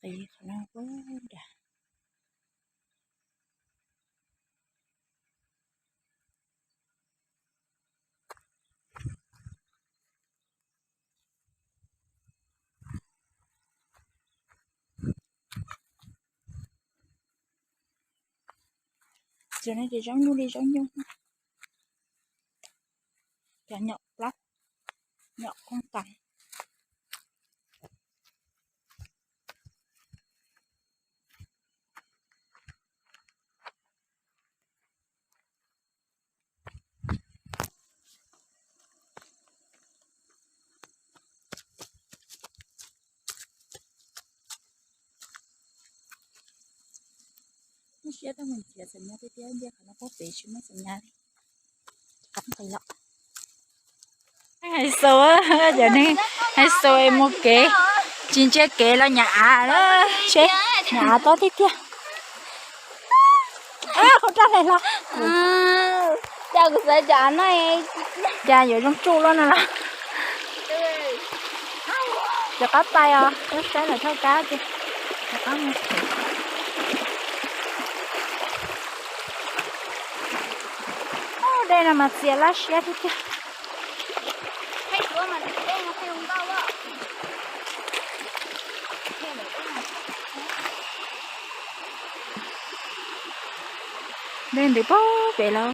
qis qhov no puag nrad. Cov no ces zaub nyuj li zaub nyuj, cov nyom plab, nyom qoob tas. Lub siab tuaj mus nrhiav xeem nyab tiag tiag, ntiaj qhov no pob pem tsis muaj xeem nyab li. Qab nqis lawm. Hais xaus, cov neeg hais xaus es mus kev, tsis ntsia kev los nyam av lawm seb, nyam av tob tiag tiag. Qhov raj hlais hlo. Cas kuv xav cov av no, cas yuav zoo tsuj luaj no los. Rov qab pais os, saib lawm thauj kab ces rov qab mus. Dej no mas txias laj siab tiag tiag. Dej ntws pag pem lawm.